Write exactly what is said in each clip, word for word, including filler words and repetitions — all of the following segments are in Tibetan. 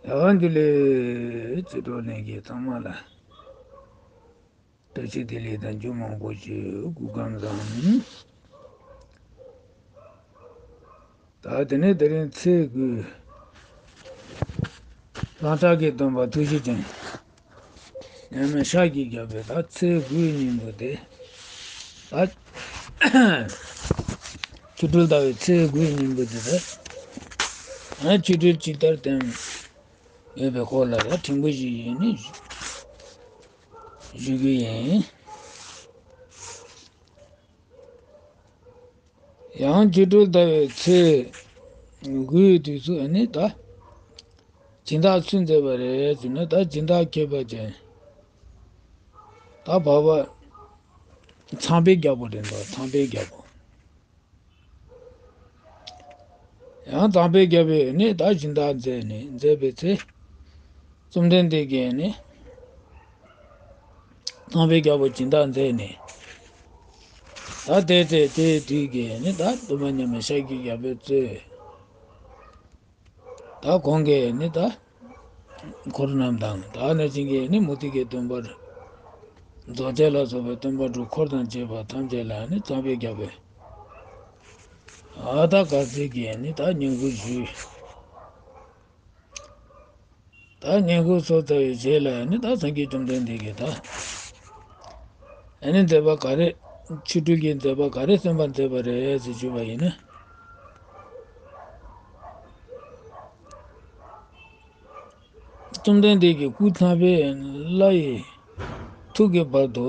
ཡ་འདི་ལས་རྩེ་གྲོགས་ལྷན་རྒྱས་ཚང་མ་ལ་བཀྲ་ཤིས་བདེ་ལེགས་དང་རྒྱུ་མང་པོ་ཞུ། སྐུ་ཁམས་བཟང་། ད་དེ་ནས་དེ་རིང་ཚེས་དགུ། ལྷ་བྲག་གི་སྟོན་པ་ཐུགས་རྗེ་ཅན། མཉམ་མེད་ཤཱཀྱའི་རྒྱལ་པོས་ད་ཚེས་དགུའི་ཉིན་མོ་དེ། ད་ཆོ་འཕྲུལ་ཟླ་བའི་ཚེས་དགུའི་ཉིན་མོ་དེ་ད། ཨ་ཆོ་འཕྲུལ་ཇི་ལྟར་བསྟན་ཡོད་པའི་སྐོར་ལ་ད་ཕྲན་བུ་ཞིག་ཡིན་ནི་ཞུ་རྒྱུ་ཡིན། ཡང་ཆོ་འཕྲུལ་ཟླ་བའི་ཚེས་དགུའི་དུས་སུ་ཨ་ནི་ད་སྦྱིན་བདག་སུས་མཛད་པ་རེད་ཟེར་ན། ད་སྦྱིན་བདག་མཁས་པ་ཅན་ད་འཕགས་པ་ཚངས་པའི་རྒྱལ་པོ་རེད་འདུག་ཚངས་པའི་རྒྱལ་པོ། ཡང་ཚངས་པའི་རྒྱལ་པོས་ནི་ད་སྦྱིན་བདག་མཛད་ནས་མཛད་པའི་ཚེ། བཅོམ་ལྡན་འདས་ཀྱིས་ནི་ཚངས་པའི་རྒྱལ་པོ་སྦྱིན་བདག་མཛད་ནས། ད་དེ་ཚེ་དེའི་དུས་ཀྱི་ནི་ད་སྟོན་པ་མཉམ་མེད་ཤཱཀྱའི་རྒྱལ་པོས་གཙོས། ད་ཁོང་གིས་ནི་ད་འཁོར་རྣམས་དང་། ད་ནི་བྱིན་གྱིས་ནི་མུ་སྟེགས་ཀྱི་སྟོན་པར་རྫོགས་བྱེད་ལ་སོགས་པའི་སྟོན་པ་དྲུག་འཁོར་དང་བཅས་པ་ཐམས་ཅད་ལ་ནི་ཚངས་པའི་རྒྱལ་པོས་ཨ་ད་དཀའ་ཚེགས་ཀྱིས་ནི་ད་བསྙེན་བཀུར་ཞུས། ད་བསྙེན་བཀུར་ཚོགས་ཚར་བའི་རྗེས་ལ་ནི་ད་སངས་རྒྱས་བཅོམ་ལྡན་འདས་ཀྱིས་ད་ཨ་ནི་མཛད་པ་ག་རེ། ཆོ་འཕྲུལ་གྱི་མཛད་པ་ག་རེ་སྟོན་པར་མཛད་པ་རེད་ཟེར་ཞུས་པ་ཡིན་ན། བཅོམ་ལྡན་འདས་ཀྱི་སྐུ་ཐང་པའི་ལྷ་ཡི་ཐུགས་ཀྱི་བར་དུ་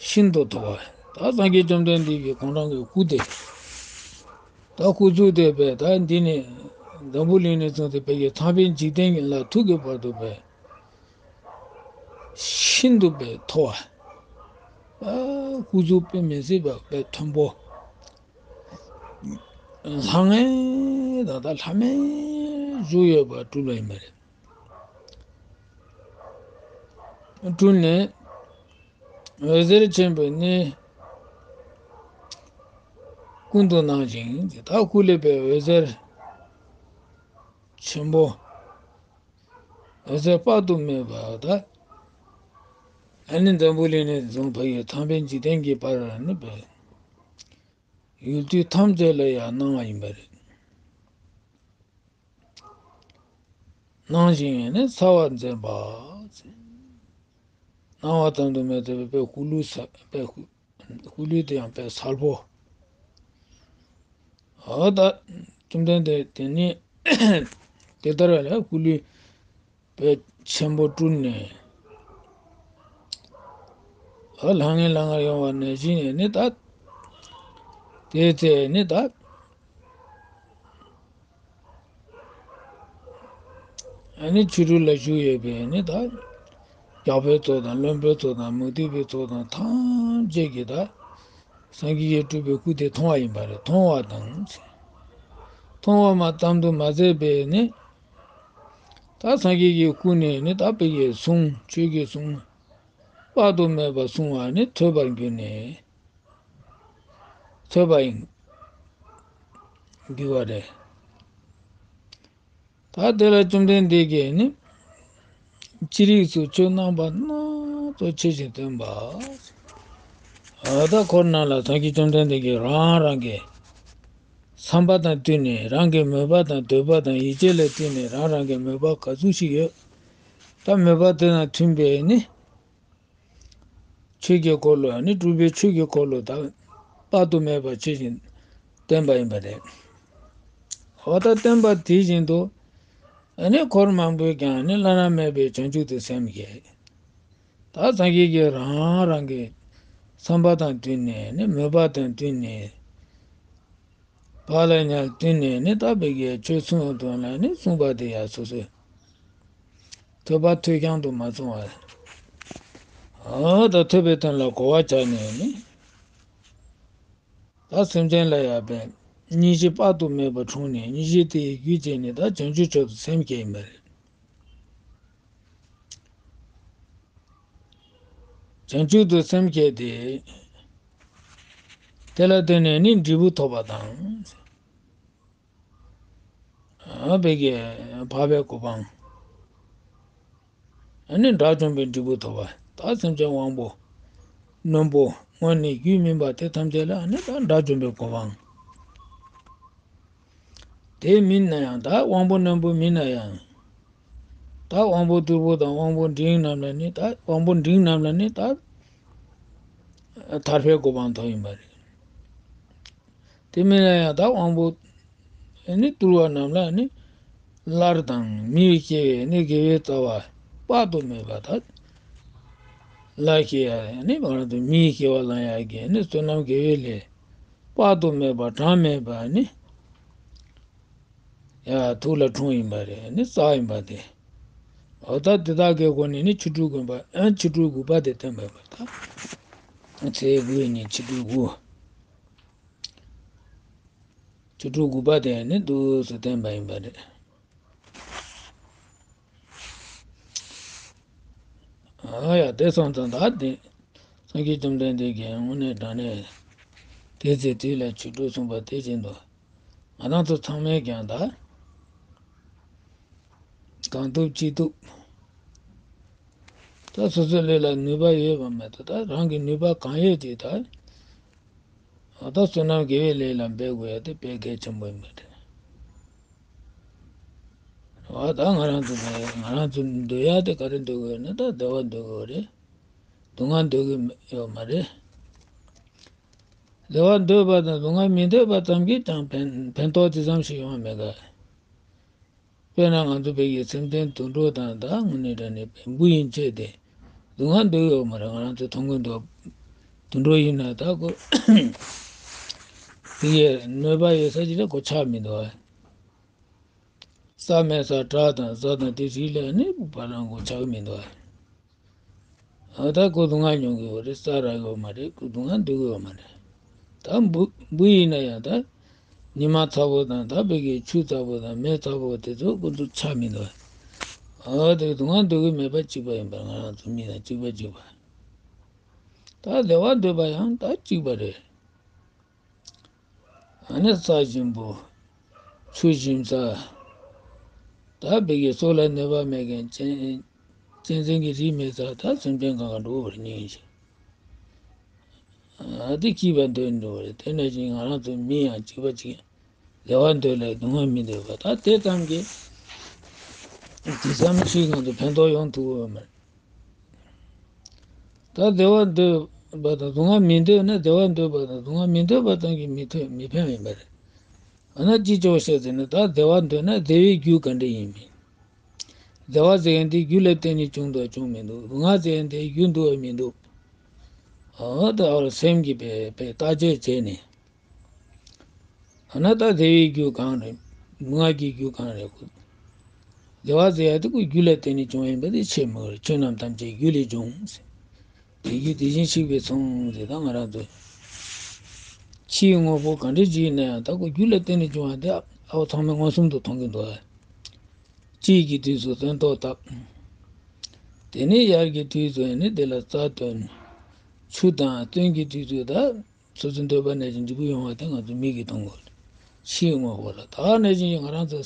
ཤིན་ཏུ་མཐོ་བ། ད་སངས་རྒྱས་བཅོམ་ལྡན་འདས་ཀྱི་ཁོང་རང་གི་སྐུ་དེ། ད་སྐུ་གཟུགས་དེ་བས་ད་འདི་ནས་འཛམ་བུ་གླིང་ནས་བཟུང་སྟེ་བོད་ཀྱི་ཚངས་པའི་འཇིག་རྟེན་གྱི་ལྷ་ཐུགས་ཀྱི་བར་དུ་བས་ཤིན་ཏུ་བས་མཐོ་བ། ཨ་སྐུ་གཟུགས་དཔེ་མི་སྲིད་པ་བས་མཐོན་པོ། ལྷང་ངེ་དང་ད་ལྷ་མིན་བཞུགས་ཡོད་པ་སྤྲུལ་བ་ཡིན་པ་རེད། སྤྲུལ་ནས་འོད་ཟེར་ཆེན་པོས་ནི་ཀུན་ཏུ་སྣང་ཞིང་། ད་སྐུ་ལས་པའི་འོད་ཟེར་ཆེན་པོ། འོད་ཟེར་དཔག་ཏུ་མེད་པ་ད། ཨ་ནི་འཛམ་བུ་གླིང་ནས་བཟུང་བོད་ཀྱི་ཚངས་པའི་འཇིག་རྟེན་གྱི་བར་ནི་བས། ཡུལ་དུས་ཐམས་ཅད་ལ་ཡང་སྣང་བ་ཡིན་པ་རེད། སྣང་ཞིང་ནི་གསལ་བར་མཛད་པ། སྣང་བ་ཙམ་དུ་མ་ཟད་པའི་དཔེ་སྐུ་ལུས་ས་དཔེ་སྐུ་ལུས་དེ་ཡང་དཔེ་གསལ་པོ། འོ་ད་བཅོམ་ལྡན་འདས་དེ་ནི་དེ་ལྟར་ལ་སྐུ་ལུས་དཔེ་ཆེན་པོ་སྤྲུལ་ནས། ཨ་ལྷང་ངེ་ལྷང་ངེར་ཡོང་བ་ནང་བཞིན་ནི་ད། དེའི་ཚེ་ནི་ད། ཨ་ནི་ཆོ་འཕྲུལ་ལ་བཞུགས་ཡོད་པའི་ནི་ད། རྒྱལ་པོའི་ཚོགས་དང་བློན་པོའི་ཚོགས་དང་མུ་སྟེགས་པའི་ཚོགས་དང་ཐམས་ཅད་ཀྱིས་ད། སངས་རྒྱས་ཀྱི་སྤྲུལ་པའི་སྐུ་དེ་མཐོང་བ་ཡིན་པ་རེད། མཐོང་བ་དང་། མཐོང་བ་མ་ཙམ་དུ་མ་ཟད་པའི་ནི། ད་སངས་རྒྱས་ཀྱི་སྐུ་ནས་ནི་ད་བོད་ཀྱི་གསུང་ཆོས་ཀྱི་གསུང་དཔག་ཏུ་མེད་པ་གསུང་བ་ནི་ཐོས་པར་གྱུར་ནས། ཐོས་པ་ཡིན་གྱུར་བ་རེད། ད་དེ་ལ་བཅོམ་ལྡན་འདས་ཀྱིས་ནི། ཅི་རིགས་སུ་ཆོས་རྣམ་པ་སྣ་ཚོགས་ཆེ་ཞིང་སྟོན་པ། ཨ་ད་འཁོར་རྣམས་ལ་སངས་རྒྱས་བཅོམ་ལྡན་འདས་ཀྱིས་རང་རང་གི་བསམ་པ་དང་བསྟུན་ནས། རང་གི་མོས་པ་དང་འདོད་པ་དང་ཡིད་ཆེས་ལ་བསྟུན་ནས། རང་རང་གི་མོས་པ་ག་ཚོད་ཞིག་ཡོད། ད་མོས་པ་དེ་དང་མཐུན་པའི་ནི། ཆོས་ཀྱི་འཁོར་ལོ་ནི་སྤྲུལ་པའི་ཆོས་ཀྱི་འཁོར་ལོ་དག་དཔག་ཏུ་མེད་པ་ཆེ་ཞིང་བསྟན་པ་ཡིན་པ་རེད། འོ་ད་བསྟན་པ་དེ་བཞིན་དུ། ཨ་ནི་འཁོར་མང་པོས་ཀྱང་ནི་བླ་ན་མེད་པའི་བྱང་ཆུབ་ཏུ་སེམས་བསྐྱེད། ད་སངས་རྒྱས་ཀྱིས་རང་རང་གི་བསམ་པ་དང་བསྟུན་ནས་ནི་མོས་པ་དང་བསྟུན་ནས། བག་ལ་ཉལ་བསྟུན་ནས་ནི་ད་བོད་ཀྱི་ཆོས་གསུང་དོན་ལ་ནི་གསུངས་པ་དེ་ཡང་སོ་སོའི་ཐོས་པ་ཐོས་རྐྱང་དུ་མ་སོང་བར། ཨ་ད་ཐོས་པའི་དོན་ལ་གོ་བ་བཅད་ནས་ནི། ད་སེམས་ཅན་ལ་ཡང་བས་སྙིང་རྗེ་དཔག་ཏུ་མེད་པ་འཁྲུངས་ནས། སྙིང་རྗེ་དེ་ཡི་རྒྱུད་བྱས་ནས་ད་བྱང་ཆུབ་མཆོག་ཏུ་སེམས་བསྐྱེད་ཡིན་པ་རེད། བྱང་ཆུབ་ཏུ་སེམས་བསྐྱེད་དེ། དེ་ལ་བརྟེན་ནས་ནི་འབྲས་བུ་ཐོབ་པ་དང་། ཨ་བོད་ཀྱི་ འཕགས་པའི་གོ་འཕང་། ཨ་ནི་དགྲ་བཅོམ་པའི་འབྲས་བུ་ཐོབ་པ། ད་སེམས་ཅན་དབང་པོ་རྣོན་པོ་དངོས་གནས་རྒྱུད་སྨིན་པ་དེ་ཐམས་ཅད་ལ་ཨ་ནི་ད་དགྲ་བཅོམ་པའི་གོ་འཕང་། དེ་མིན་ན་ཡང་ད་དབང་པོ་རྣོན་པོ་མིན་ན་ཡང་། ད་དབང་པོ་རྟུལ་པོ་དང་དབང་པོ་འབྲིང་རྣམས་ལ་ནི་ད་དབང་པོ་འབྲིང་རྣམས་ལ་ནི་ད་ཐར་པའི་གོ་འཕང་ཐོབ་ཡིན་པ་རེད། དེ་མིན་ན་ཡང་ད་དབང་པོ་ནི་རྟུལ་བ་རྣམས་ལ་ནི་སླར་དང་མིའི་སྐྱེ་བའི་ནི་དགེ་བའི་རྩ་བ་དཔག་ཏུ་མེད་པ་དང་། སླར་སྐྱེ་ཡ་ནི་མ་རང་དུ་མིའི་སྐྱེ་བ་བླང་ཡ་གི་ནི་བསོད་ནམས་དགེ་བའི་ལས་དཔག་ཏུ་མེད་པ་གྲངས་མེད་པ་ནི་ཡ་ཐུགས་ལ་འཁྲུངས་ཡིན་པ་རེད། ནི་བསགས་ཡིན་པ་དེ། འོ་ད་དེ་དག་གི་སྒོ་ནས་ནི་ཆོ་འཕྲུལ་དགོན་པ་ཨ་ཆོ་འཕྲུལ་དགུ་པ་དེ་བསྟན་པ་ཡིན་པ་ད། ཚེས་དགུའི་ཉིན་ཆོ་འཕྲུལ་དགུ། ཆོ་འཕྲུལ་དགུ་པ་དེ་ནི་འདུག་སེ་བསྟན་པ་ཡིན་པ་རེད། ཨ་ཡ་དེ་སོང་ཙང་ད་དེ་སངས་རྒྱས་བཅོམ་ལྡན་འདས་ཀྱིས་དངོས་གནས་དྲང་གནས་དེ་ཚེ་དུས་ལ་ཆོ་འཕྲུལ་གསུངས་པ་དེ་བཞིན་དུ་ང་རང་ཚོ་ཚང་མས་ཀྱང་ད་གང་ཐུབ་ཅི་ཐུབ་ད་སོ་སོའི་ལུས་ལ་ནུས་པ་ཡོད་པ་མ་གཏོགས་ད་རང་གི་ནུས་པ་གང་ཡོད་ཅིག་ད། ད་བསོད་ནམས་དགེ་བའི་ལས་ལ་འབད་དགོས་ཡ་དེ་དཔེ་གལ་ཆེན་པོ་ཡིན་པ་རེད། འོ་ད་ང་རང་ཚོ་ནས་ང་རང་ཚོ་འདོད་ཡ་དེ་ག་རེ་འདོད་དགོས་ན་ད་བདེ་བ་འདོད་དགོས་རེད། སྡུག་བསྔལ་འདོད་ཀྱི་ཡོད་མ་རེད། བདེ་བ་འདོད་པ་དང་སྡུག་བསྔལ་མི་འདོད་པ་ཙམ་གྱིས་ཀྱང་ཕན་ཕན་ཐོགས་དེ་ཙམ་ཞིག་ཡོང་བ་མེད་ག། དཔེར་ན་ང་ཚོ་བོད་ཀྱི་སེམས་ཅན་དུད་འགྲོ་དང་ད་དངོས་གནས་དྲང་གནས་བུ་ཡིན་ཆད་དེ་སྡུག་བསྔལ་འདོད་ཡོད་མ་རེད། ང་རང་ཚོ་མཐོང་གི་འདུག་དུད་འགྲོ་ཡིན་ན་ད་ཁོ་དེ་ཡས་གནོད་པ་ཡོད་ས་ཅིག་ལ་ཁོ་ཆགས་མི་འདུག་ས་མེད་ས་བྲག་དང་ས་དང་དེ་རིགས་ལ་ནི་བར་ལ་ཁོ་ཆགས་མི་འདུག་ཨ་ད་ཁོ་སྡུག་བསྔལ་མྱོང་གི་ཡོད་རེད། ས་རག་ཡོད་མ་རེད། ཁོ་སྡུག་བསྔལ་འདོད་ཀྱི་ཡོད་མ་རེད། ད་འབུ་འབུ་ཡིན་ན་ཡང་ད་ཉི་མ་ཚ་པོ་དང་ད་བོད་ཀྱི་ཆུ་ཚ་པོ་དང་མེ་ཚ་པོ་དེ་ཚོ་ཁོ་ཚོ་ཆགས་མི་འདུག་ཨ་དེ་སྡུག་བསྔལ་འདོད་ཀྱི་མེད་པ་གཅིག་པ་ཡིན་པར་ང་རང་ཚོ་མི་དང་གཅིག་པ་གཅིག་པ། ད་བདེ་བ་འདོད་པ་ཡང་ད་གཅིག་པ་རེད། ཨ་ནི་ས་ཞིམ་པོ། ཆུ་ཞིམ་ས། ད་བོད་ཀྱི་སྲོག་ལ་གནོད་པ་མེད་མཁན་གཅན་གཅན་གཟན་གྱི་རིགས་མེད་ས་ད་སེམས་ཅན་གང་ག་འགྲོ་བར་སྙིང་རྗེ། ཨ་དེ་སྐྱིད་པ་འདོད་འགྲོ་བ་རེད། དེ་ནང་བཞིན་ང་རང་ཚོ་མི་ཡང་གཅིག་པ་གཅིག་བདེ་བ་འདོད་ལས་སྡུག་བསྔལ་མི་འདོད་པ་ད་དེ་ཙམ་གྱིས་དེ་ཙམ་ཞིག་ང་ཚོ་ཕན་ཐོགས་ཡོང་ཐུབ་ཡོད་མ་རེད། ད་བདེ་བ་འདོད་པ་དང་སྡུག་བསྔལ་མི་འདོད་ན་བདེ་བ་འདོད་པ་དང་སྡུག་བསྔལ་མི་འདོད་པ་ཙམ་གྱིས་མི་ཐོན་མི་ཕན་ཡིན་པ་རེད། འོ་ན་ཅི་ལྕོགས་བཤད་ཟེར་ན་ད་བདེ་བ་འདོད་ན་བདེ་བའི་རྒྱུ་ག་འདྲ་ཡིན་མིན། བདེ་བ་ཟེར་མཁན་དེ་རྒྱུ་ལ་བརྟེན་ནས་བྱུང་དང་བྱུང་མི་འདུག་སྡུག་བསྔལ་ཟེར་མཁན་དེ་རྒྱུ་འདུག་བ་མི་འདུག་འོ་ད་འོ་སེམས་ཀྱི་པའི་པའི་བརྟག་དཔྱད་བྱས་ནས། འོ་ན་ད་བདེ་བའི་རྒྱུ་གང་རེད། སྡུག་བསྔལ་གྱི་རྒྱུ་གང་རེད། བདེ་བ་ཟེར་ཡ་དེ་ཁོ་རྒྱུ་ལ་བརྟེན་ནས་བྱུང་བ་ཡིན་པ་དེ་ཆེས་མོ་རེད། ཆོས་རྣམས་ཐམས་ཅད་རྒྱུ་ལས་བྱུང་། དེ་རྒྱུ་དེ་བཞིན་གཤེགས་པས་མཚོན་ཟེར་ད་ང་རང་ཚོ་ཕྱིའི་དངོས་པོ་གང་འདྲ་ཅིག་ཡིན་ན་ཡང་ད་ཁོ་རྒྱུ་ལ་བརྟེན་ནས་བྱུང་བ་དེ་ཨ་བ་ཚང་མས་མངོན་སུམ་དུ་མཐོང་གི་འདུག་དཔྱིད་ཀྱི་དུས་སུ་སྟོན་ཐོག་བཏབ། དེ་ནས་དབྱར་གྱི་དུས་སུ་ནི་དེ་ལ་རྩྭ་བཏོན། ཆུ་དང་སྟོན་གྱི་དུས་སུ་ད། སོ་སོའི་འདོད་པ་ནང་བཞིན་འབྲས་བུ་ཡོང་བ་དེ་ང་ཚོ་མིག་གིས་མཐོང་གི་ཡོད་རེད། ཕྱིའི་དངོས་པོ་ལ་ད་ནང་བཞིན་ང་རང་ཚོ་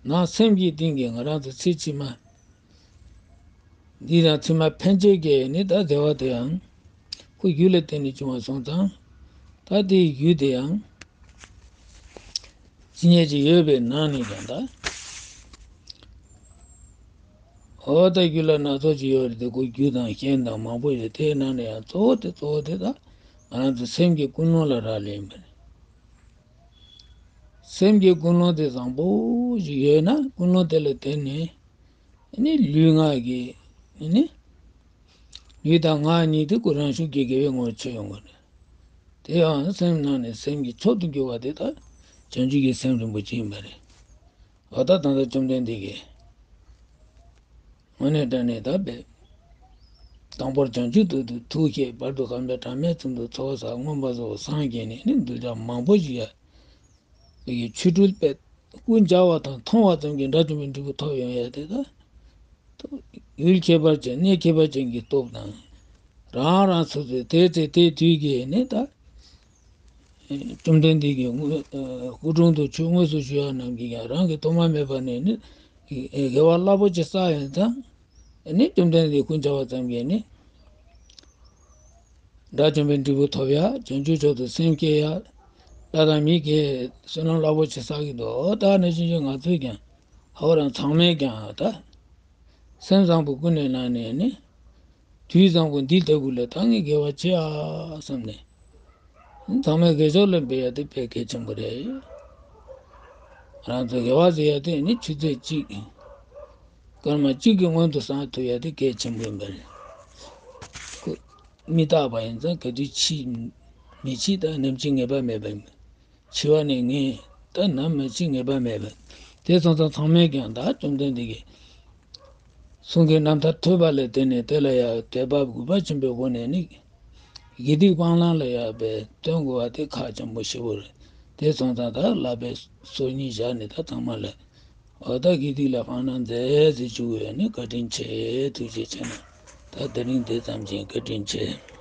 ནང་སེམས་ཀྱི་སྟེང་གི་ང་རང་ཚོ་ཚེ་ཕྱི་མ་འདི་དང་ཕྱི་མ་ཕན་ཆད་ཀྱི་ནི་ད་བདེ་བ་དེ་ཡང་ཁོ་རྒྱུ་ལ་བརྟེན་ནས་བྱུང་བ་སོང་ཙང་ད་དེའི་རྒྱུ་དེ་ཡང་ཇི་སྙེད་ཅིག་ཡོད་པའི་ནང་ནས་ཀྱང་ད། འོ་ད་རྒྱུ་ལ་སྣ་ཚོགས་ཅིག་ཡོད་རེད་དེ་ཁོ་རྒྱུ་དང་རྐྱེན་དང་མང་པོ་ཡོད་དེའི་ནང་ནས་ཡང་གཙོ་བོ་དེ་གཙོ་བོ་དེ་ད་ང་རང་ཚོ་སེམས་ཀྱི་ཀུན་སློང་ལ་རག་ལས་ཡིན་པ་རེད། སེམས་ཀྱི་ཀུན་སློང་དེ་བཟང་པོ་ཞིག་ཡོད་ན་ཀུན་སློང་དེ་ལ་བརྟེན་ནས་ནི་ལུས་ངག་གི་ནི་ལུས་དང་ངག་གཉིས་དེ་ཁོ་རང་ཤུགས་ཀྱིས་དགེ་བའི་ངོ་བོར་ཆོད་ཡོང་གི་རེད། དེ་ཡང་སེམས་ནང་ནས་སེམས་ཀྱི་མཆོག་ཏུ་གྱུར་པ་དེ་ད་བྱང་ཆུབ་ཀྱི་སེམས་རིན་པོ་ཆེ་ཡིན་པ་རེད། འོ་ད་ད་ལྟ་བཅོམ་ལྡན་འདས་ཀྱིས་དངོས་གནས་དྲང་གནས་ད་པས། དང་པོར་བྱང་ཆུབ་ཏུ་ཐུགས་བསྐྱེད། བར་དུ་གམ་པའི་གྲངས་མེད་ཙམ་དུ་ཚོགས་བསགས། མངོན་པར་རྫོགས་སངས་རྒྱས་ནས་ནི་གདུལ་བྱ་མང་པོ་ཞིག་ཡ། པའི་ཆོ་འཕྲུལ་པས་སྐུ་མཇལ་བ་དང་མཐོང་བ་ཙམ་གྱིས་དགྲ་བཅོམ་པའི་འབྲས་བུ་ཐོབ་ཡོང་ཡ་དེ་ད། ཡུལ་ཁྱད་པར་ཅན་གནས་ཁྱད་པར་ཅན་གྱི་སྟོབས་དང་། རང་རང་སོ་སོའི་དེ་ཚེ་དེ་དུས་ཀྱི་ནི་ད། བཅོམ་ལྡན་འདས་ཀྱི་དངོས་སྐུ་དྲུང་དུ་ཆོས་དངོས་སུ་ཞུ་ཡག་རྣམས་ཀྱིས་ཀྱང་རང་གི་ཐོག་མ་མེད་པ་ནས་ནི་ དགེ་བ་རླབས་པོ་ཆེ་བསགས་ཡོད་ཙང་། ནི་བཅོམ་ལྡན་འདས་སྐུ་མཇལ་བ་ཙམ་གྱིས་ནི། དགྲ་བཅོམ་པའི་འབྲས་བུ་ཐོབ་ཡ། བྱང་ཆུབ་མཆོག་ཏུ་སེམས་བསྐྱེད་ཡ། ལྷ་དང་མི་གི་བསོད་ནམས་རླབས་པོ་ཆེ་བསགས་ཀྱི་འདུག་ད་ནི་ཕྱིན་ཆད་ང་ཚོས་ཀྱང་ཧ་བ་རང་ཚང་མས་ཀྱང་ད། སེམས་བཟང་པོ་ཀུན་ནས་བསླངས་ནས་ནི། དུས་བཟང་པོ་འདི་ལྟ་བུ་ལ་ད་ངས་དགེ་བ་བྱེད་ཨ་བསམ་ནས། ཚང་མས་དགེ་སྦྱོར་ལ་འབད་ཡ་དེ་དཔེ་གལ་ཆེན་པོ་རེད། རང་ཚོ་དགེ་བ་ཟེར་ཡ་དེ་ནི་ཆུ་ཚོད་གཅིག་སྐར་མ་གཅིག་གི་སྔོན་དུ་བསགས་ཐུབ་ཡ་དེ་གལ་ཆེན་པོ་ཡིན་པ་རེད། ཁོ་མི་རྟག་པ་ཡིན་ཙང་ག་དུས་འཆི། མི་འཆི་དང་ནམ་འཆི་ངེས་པ་མེད་པ་ཡིན། འཆི་བ་ནི་ངེས། ད་ནམ་མི་འཆི་ངེས་པ་མེད་པ། དེ་སོང་ཙང་ཚང་མས་ཀྱང་ད་བཅོམ་ལྡན་འདས་ཀྱི་གསུང་གི་རྣམ་ཐར་ཐོས་པ་ལས་བརྟེན་ནས་དེ་ལ་ཡང་དད་པ་གུས་པ་ཆེན་པོའི་སྒོ་ནས་ནི། དགེ་སྡིག་སྤང་བླང་ལ་ཡང་བས་སྟོན་དགོས་པ་དེ་ཁག་ཆེན་པོ་ཞེ་པོ་རེད། དེ་སོང་ཙང་ད་བསླབ་པའི་སྲོལ་གཉིས་བཞག་ནས་ད་ཚང་མ་ལ། འོ་ད་དགེ་སྡིག་ལ་དཔག་ན་མཛད་ཟེར་བཅུག་ཡོད་ནི་བཀའ་དྲིན་ཆེ། ཐུགས་རྗེ་ཆེ་གནང་། ད་དེ་རིང་དེ་ཙམ་གྱིས་བཀའ་དྲིན་ཆེ།